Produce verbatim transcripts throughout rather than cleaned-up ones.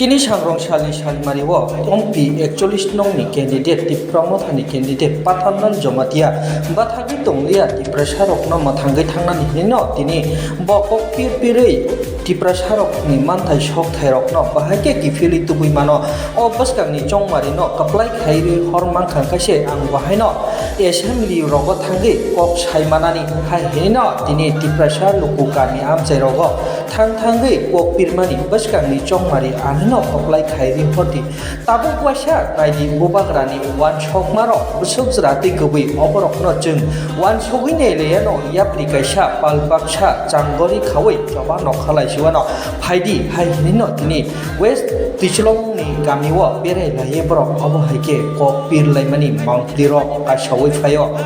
Tini sangrong salni salimari o ompi ekchollis nongni candidate Tipra Mothani candidate Pathanlal Jamatia bathagwi tonglia Tiprasarokno mwthangwi thangnani hinwi no tini bo kok pir pirwi Tiprasarokni manthai sokthairokno bahai khe kiphilwi tubui mano. O bwskangni chongmarino kwplai khaiwi hor mankha kaise ang bahaino assembly rogo thangwi kok sai manani hai hinwi no tini Tiprasa luku kami amchai rogo thang thangwi kok pirmani bwskangni chongmari anino kwplai khaiwi hordi. Tabuk waisa naidi bubagrani uansukmarok bwswk jwra twi kwbwi oborokno chwng uansugwi nailaiano yapri kaisa pal baksa changori khawi choba nokha laisiwano phaidi hai hinwino tini West Ticholongni kamio berai laiwi borok obo hai khe kok pir laimani mangpilirok kasaui phaio.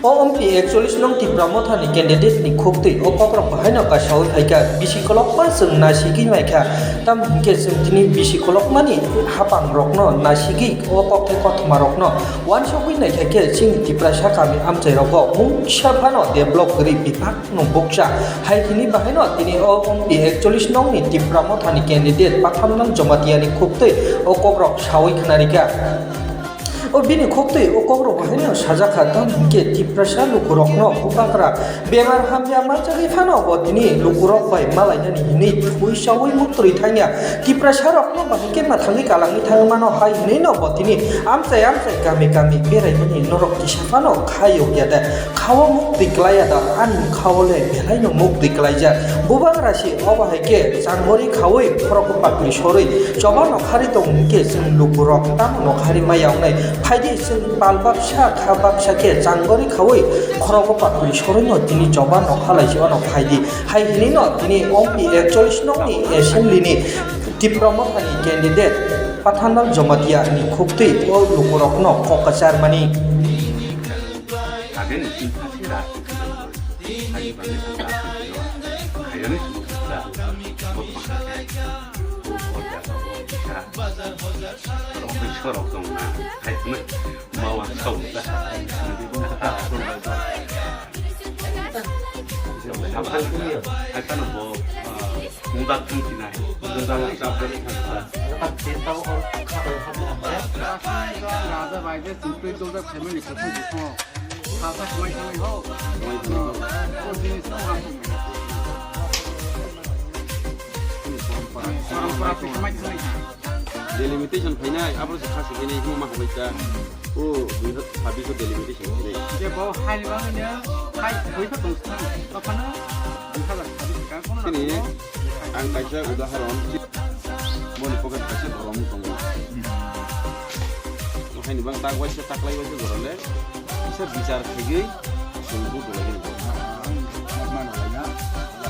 O ompi ekchollis nong Tipra Mothani candidate ni khuktwi o kokrok bahaino kasaui phaikha, bisi kolokma chwng nasigwi maikha, tamo hinkhe chwng tini bisi kolokmani hapangrokno nasigwi o kokthai kothoma rokno uansugwi naikha khe chini Tiprasa kami amchai rogo mungsa phano develop kwrwi bebak no bukcha hai hini bahaino tini o ompi ekchollis nongni Tipra Mothani candidate Pathanlal Jamatia ni khuktwi o kokrok saui khwnarikha. O bini khuktwi o kokrok bahaino sajakha, tamo hinkhe Tiprasa lukurokno bubagra bemar hamya manjagwi phano bo tini lukurok bai malainani hinwi thwi saui muktwi thangya. Tiprasarokno bahai khe mwthangwi kalangwi thangwi mano hai hinwi no bo tini amchai amchai kami kami beraimani norok kisa phano khayokya de. Khao muktwi klaiya da, ani khao le belaino muktwi klaijak. Bubagra si obo hai khe changori khaui khorokbo pakri sorwi choba nokhari tong hinkhe chwng lukurok tamo nokhari maya wngnai? Phaidi chwng pal baksa kha baksa khe changori khaui khorokbo pakri sorwino tini choba nokha laisi wano phaidi. Hai hinino tini ompi ekchollis nongni assembly ni Tipra Mothani candidate Pathanlal Jamatia ni khuktwi o lukurokno kok kwcharmani. Ageni chini thangsi ra, ani bagwi thangsa, khairani sumo thangsa, bo thangsa khe, bo bo jaga bo kisa, rok bai sorok tong na, khairani mawa sok ta. Hai phano bo, ah, Mudak thang sinai, mudak chapjak thangsa. Raja bai je sintui doljak family kosong kosong. Salsa khwlai thangwi ho. Khwlai thangwi ho. O jinis no ang. Parampara twi khwlai thangwi. Delimitation phainai, abo se khasi khe nai, huma hoi ta. O, dui hazar chabbish o delimitation khe nai. Je bo hai ni bagwi no, hai, dui kha tong sa. Tokano dui hazar chabbish ka, kono na. Chini, ang kaisa udaharon, boni pocket kaisa borom tongo. Bo hai ni bang tak waisa, tak lai waisa gorole, kisa bichar khaigwi, chwng vote rwlai gini.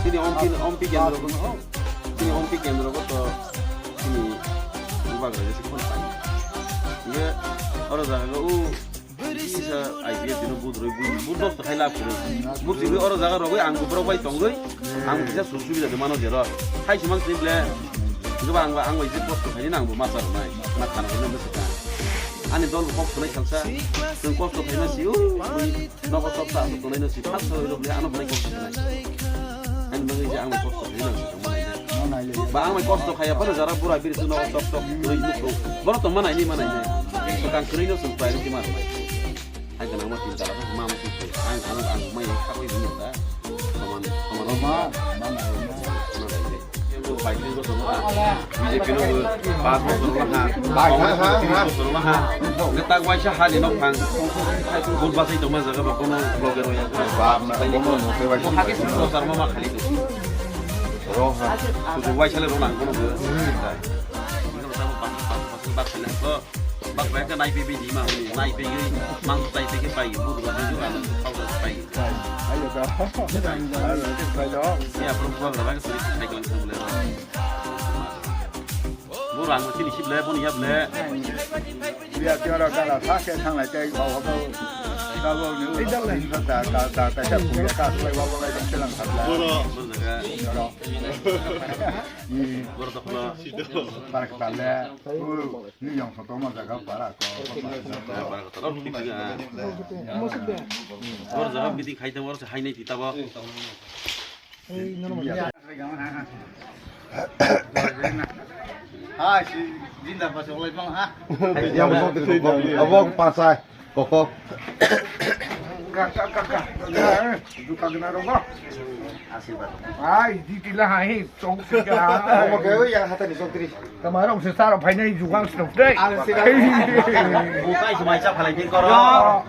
Chini ompi, ompi kendro kono. Chini ompi kendro go to chini bubagra je sikon pai. Ye oro jaga go u kisa I P F dino budroi bu bu dos to khaila phuru. Bu tini oro jaga rogoi ang borok bai tongoi ang kisa sur subida de mano jero. Hai simang sini ble. Goba ang ang bai je kosto khaini nang bo masa ronai. Ma khana ko nang besi ka. Ani dol kok sunai khalsa. Tong kosto khaina si u. Nogo chopsa aswk tongnai no si phak sawi rw bwle ano belai kok tongnai. Ani bagwi je ang bai kosto khaina nang si tongma nai. Ba ang bai kosto khaiya phano jara bura biri chwng nogo chop chop rwi nuk rw. Bono tongma nai ni ma nai ni. Swkang kwrwi no chwng priority ma rwnai. Hai gwnang ma tin tala ma ma chwng khe. Ang ano ang mai kha bai bini da. Soman soman rw ma. Ma ma rw ma. Soman rw ma. Paithago tongo ha, B J P no bo pas bosor wngma ha, Congress no tris bosor wngma ha. Hwnkhe tak waisa ha ni nokphang. Vote bachai tongma jaga ba bono blogger wngya. Bap na, bono no tei waisa. Bo hake sung prosar ma ma khali tong. Ro ha. Sudu waisa le ro nang bono bo. Bak bai khe nai pegwi di ma hwnwi, nai pegwi, mang tai pegwi pai, budu ba budu ba, khau da pai. Ayo da. Ayo da, pai da. Ya, bro, bro, bro, bro, suri sai klang klang le. Bo rang sini sip le, bo ni yap le. Ya, tiara kala sa ke thang lai tai, ba, ba, ba. Ka bo ni, da, da, da, ka, ka, ka, sa, ku, ya, ka, lai, ba, ba, lai, dam, selang, khat le. Boro, boro jaga. Boro. Hmm. Boro toklo. Para khat le. Ni yong photo ma jaga para ko. Bor jaga meeting khai tong, bor se hai nai ti tabo. Ah, si Jinda pa choklai pang ha. Yang sok diri kok. Abang pasai. Kok kok. Ka, ka, ka, ka. Duka gena rogo. Asirwad. Ai, di tila hai, sok sika. Omo ke yang hata ni sok diri. Kamarok se saro phainai jugang snok dei. Ang sika. Bukai sumai cha phalai pin koro.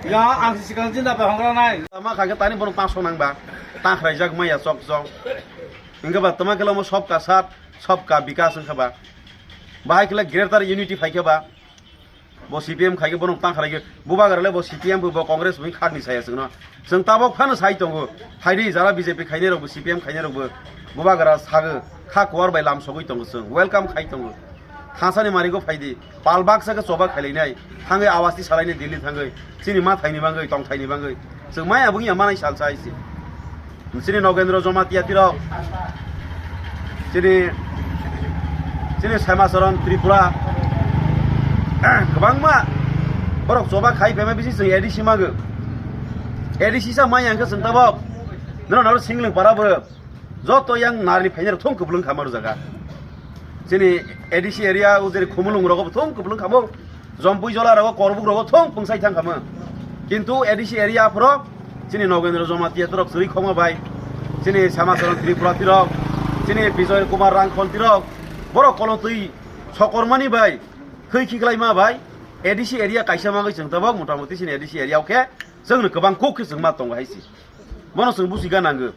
Ya, ang sika Jinda pa hongra nai. Tama kha ke tani borok paso nang ba. Tang khrai jak maya sok sok. Hingke ba tama kelo mo sob ka sat, sob ka bikas hingke ba. Bahai kele greater unity phai ke ba. Bo C P M khai ke bono tang khalai ke. Bubagra le bo C P M bo, bo Congress bo khak ni saya singno. Sing tabok phano sai tongo. Phaidi jara B J P khainai rok bo C P M khainai rok bo. Bubagra sage kha kuar bai lam sogwi tongo sing. Welcome khai tongo. Thasani marigo phaidi. Pal baksa ke choba khailainai. Thangwi awasti salaini Delhi thangwi. Chini ma thaini bangwi, tong thaini bangwi. Chwng maya bwngya manai salsa hai se. Chini Nogendra Jamatia tirok. Chini, chini Semacharan Tripura. Kwbangma borok choba khai phaima bisi chwng A D C mago. A D C sa maya hwnkhe chwng tabok. Noro noro singling para bo. Joto yang nari phainai rok thung kwplwng kha maru jaga. Chini A D C area o jeri khumulung rogo bo thung kwplwng kha bo. Jompui jola rogo, Korbuk rogo thung pungsai thang kha mo. Kintu A D C area phoro chini Nogendra Jamatia tirok chwri khoma bai. Chini Samacharan Tripura tirok, chini Bijoy Kumar Rangkhol tirok. Borok kolotwi sokormani bai, thwi khiklaima bai. A D C area kaisa magwi chwng tabok motamuti chini A D C area o khe chwngno kwbang kuk khe chwng ma tongo hai si. Bono chwng busiga nango.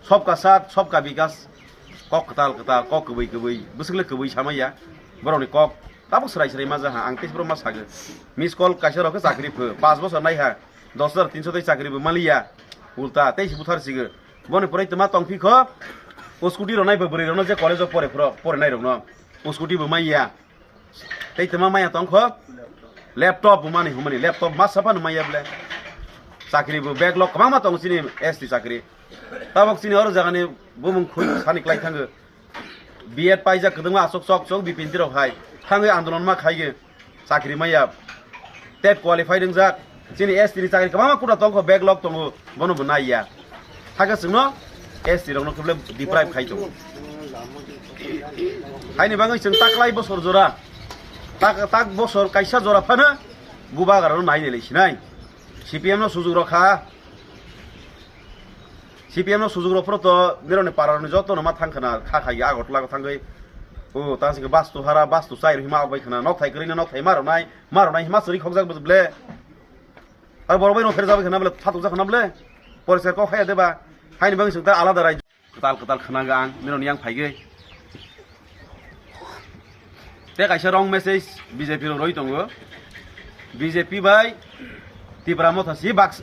Sobka sat, sobka bikas, kok kwtal kwtal, kok kwbwi kwbwi, bwswk le kwbwi samaya, borokni kok tabuk swrai swrai ma jaha, ang tei borok ma sago. Miss call kaisa rok khe chakri pho, panch bosor nai ha, dos hajar tinso tei chakri bo maliya, ulta tei se buthar sigo. Boni pore tma tong phi kho, o scooty rok nai bo bwrwi rokno je college o pore phro, pore nai rokno, o scooty bo maiya. Tei tma maya tong kho? Laptop bo mani humani, laptop masa phano maya ble. Chakri bo backlog kwbangma tong chini S T chakri. Tabok chini oro jagani bumung khui sani klai thango. B Ed paijak kwdwngma asok sok sok bipinti rok hai. Thangwi andolon ma khaige. Chakri maya. Tet qualified wngjak. Chini S T ni chakri kwbangma kuda tong kho, backlog tongo. Bono bo nai ya. Hakhe chwngno S T rokno kheble deprive khai tongo. Haini bagwi chwng taklai bosor jora, tak, tak bosor kaisa jora phano bubagrano nai nai lai sinai. C P M no sujuk rok kha, C P M no sujuk rok phano to nironi parani joto no ma thang khna kha khai Agartala thangwi. O ta se bastu hara, bastu chai rwi ma bai khna, nok thai kwrwi no nok thai ma rwnai, ma rwnai hima chwri khokjak ble. Ar borok bai no pher jabai khna ble, phatuk jak khna ble. Poriskar kok haya deba. Haini bagwi chwng ta alada rai. Kwtal kwtal khwnago ang, nirok yang phaigwi. Tei kaisa wrong message B J P rok roi tongo. B J P bai Tipra Motha si bak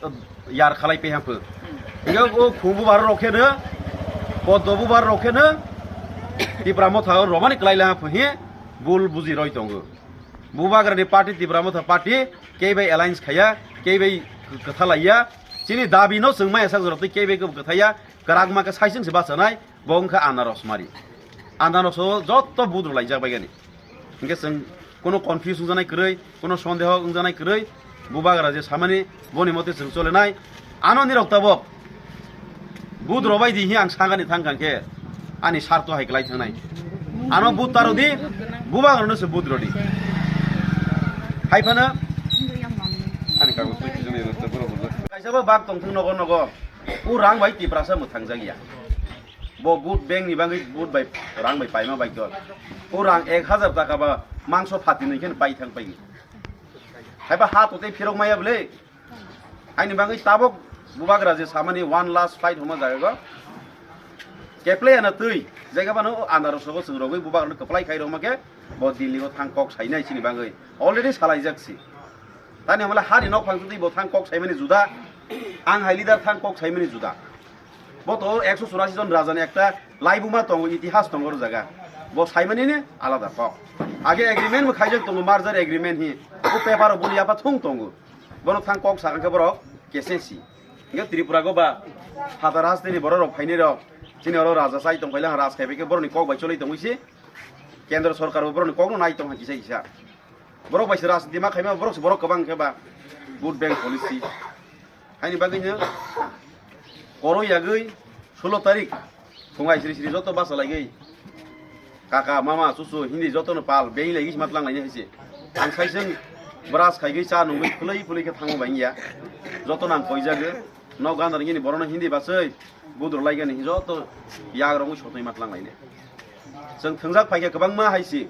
yar khalai pe hampho. Hiyo o khumbu bar rok khe no, poddo bu bar rok khe no, Tipra Motha romani klai la hampho hi bul buji roi tongo. Bubagrani party Tipra Motha party kei bai alliance khaya, kei bai kwthalaiya. Chini dabi no chwng maya sak jora tei kei bai kwthaiya. Kwrak ma khe saising se bachanai, bo wngkha anaros mari. Anaros o jotto budro laijak bai gani. Hingke chwng kono confuse wngjanai kwrwi, kono sondeho wngjanai kwrwi, bubagra je samani boni mote chwng cholenai. Ano nirok tabok budro bai di hi ang sagani thang kang khe ani sarto hai klai thangnai. Ano bud taro di, bubagrano se budro di. Hai phano ani kago twi twi jani rwkta borok rwkta. Kaisa bo bak tong thung nogo nogo. O rang bai Tiprasa mwthang jak ya. Bo vote bank ni bagwi vote bai rang bai paima bai khe. O rang ek hajar taka ba mangso phati nwi khe pai thang pai. Hai ba ha to tei phirok maya bwle. Aini bagwi tabok bubagra je samani one last fight homa jaga go. Keple ana twi jaga bano andaro sogo chwng rogwi bubagra kwplai khai roma khe bo Delhi go thang kok sainai chini bagwi. Already salaijak si. Tani hamle hani nok phang twi bo thang kok saimani juda. Ang hai leader thang kok saimani juda. Bo to ekso churasi jon raja ni ekta laibuma tongo, itihas tongo o jaga. Bo saimani ni alada kok. Age agreement bo khaijak tongo, merger agreement hi. O paper o boni yapha thung tongo. Bono thang kok sakha khe borok kesesi. Nge Tripura go ba hata rajniti ni borok rok phainai rok. Chini oro raja chai tong phaila raj khai bai khe borok ni kok bai cholai tongwi si. Kendra sorkar bo borok ni kok no nai tong ha kisa kisa. Borok bai se rajniti ma khaima borok se borok kwbang khe ba vote bank policy. Haini bagwi no koro yagwi sulo tarik phungai sri sri joto basa laigwi Kaka, mama, chuchu, Hindi jotono pal, beng lai gis matlang laini haise. Ang saiseng brush khaigwi cha nungwi phulwi phulwi khe thangma bangya. Jotono ang koijago. Nok gandar gini borono Hindi basai, budro laigani joto yagrong sotoi matlang laini. Chwng thwngjak phaikha kwbangma haise.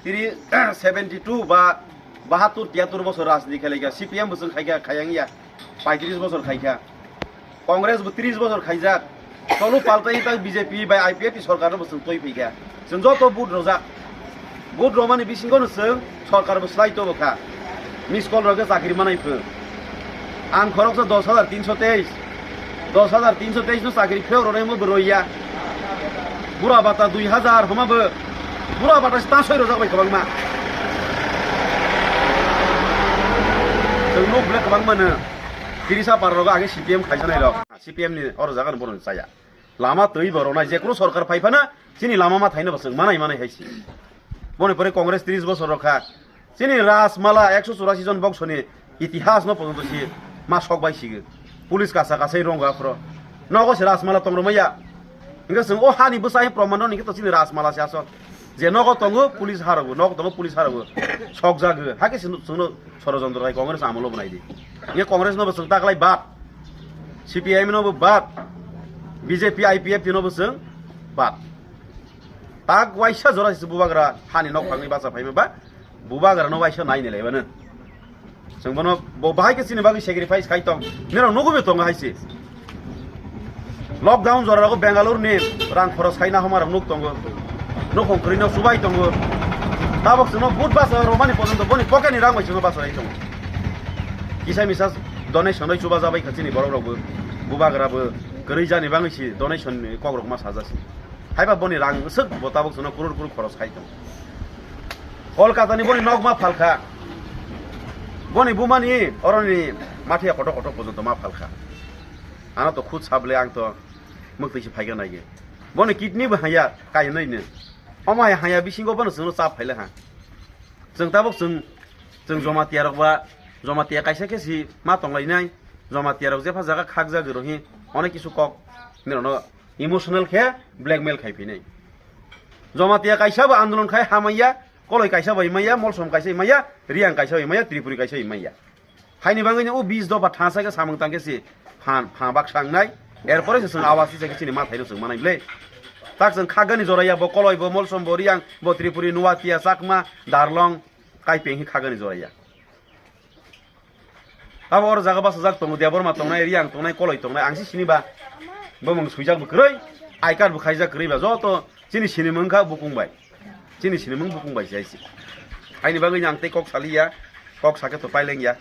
Tiri seventy two ba bahattur tiyatur bosor rajniti khailai kha, C P M bo chwng khaikha, khayang ya, paitris bosor khaikha. Congress bo tris bosor khaijak. Tolu paltai ta B J P bai I P F T sorkar bo chwng toi phaikha. Chwng joto vote rojak. Vote romani bisingo no chwng sorkar bo slai to bokha. Miss call rok chakri manai phu. Ang khoroksa dos hajar tinso teis. Dos hajar tinso teis no chakri pheo rwrwi mo bwrwi ya. Bura bata dui hajar homa bo. Bura bata ta soi rojak bai kwbangma. Chwng nuk ble kwbangma no. Tirisa par rogo age C P M khaijanai rok. C P M ni oro jaga no boroni chaya. Lama twi borok nai je kunu sorkar phai phano chini lama ma thaino bo chwng manai manai hai si. Boni pore Congress tris bosor rok kha. Chini Rajmala ekso churasi jon bongsoni itihas no pojonto si ma sok bai sigo. Police kasa kasai rongo aphro. Nogo se Rajmala tong rwmaya. Hingke chwng o hani bwsa hi proman rw hingke to chini Rajmala se asol. Je nogo tongo police harogo, nogo tongo police harogo. Sok jago. Hake chwng chwngno sorojontro khai Congress amolo bwnai di. Hingke Congress no bo chwng taklai bad. C P I M no bo bad. B J P I P F T no bo chwng bad. Tak waisa jora se bubagra hani nok phangni bacha phaima ba. Bubagrano waisa naini laibano. Chwng bono bo bahai khe chini bagwi sacrifice khai tong. Nirok nugubi tongo hai se. Lockdown jora rogo Bangalore ni rang khoros khai na homa rok nuk tongo. Nukhung kwrwi no chubai tongo. Tabok chwngno but basa romani pojonto boni pocket ni rang bai chwngno basa rai tongo. Kisa misa donation bai chuba jabai kha chini borok rok bo. Bubagra bo kwrwi jani bagwi si donation ni kok rok ma saja si. Haiba boni rang swk bo tabok chwngno kurur kurur khoros khai tong. Kolkata ni boni nok ma phalkha. Boni buma ni oroni mathiya kotor kotor pojonto ma phalkha. Ano to khud sable ang to mwktwi se phaikha naige. Boni kidney bo haya kainwi no. Omo hai haya bisingo bono chwngno chap phaile ha. Chwng tabok chwng, chwng Jamatia rok ba, Jamatia kaisa khe si ma tonglainai, Jamatia rok jepha jaga khakjagwi rohi, onek kisu kok nirokno emotional khe blackmail khai phinai. Jamatia kaisa bo andolon khai hamaiya, Koloi kaisa bai maiya, Molsom kaisa maiya, Riang kaisa bai maiya, Tripuri kaisa bai maiya. Haini bagwi no o bis dopha thangsa khe samung tang khe si phan, phan bak sangnai. Erpore se chwng awas se khe chini ma thaino chwng manai ble. Tak chwng khagani joraya bo Koloi bo Molsom bo Riang bo Tripuri Nuatia Chakma Darlong Kaipeng hi khagani joraya. Abo oro jaga basa jak tongo Debbarma tongnai Riang tongnai Koloi tongnai ang si sini ba. Bo mung suijak bo kwrwi. I card bo khaijak kwrwi ba joto chini sini mung kha bukung bai. Chini sinimung bukung bai si hai si. Haini bagwi ang tei kok saliya, kok sakhe to paileng ya.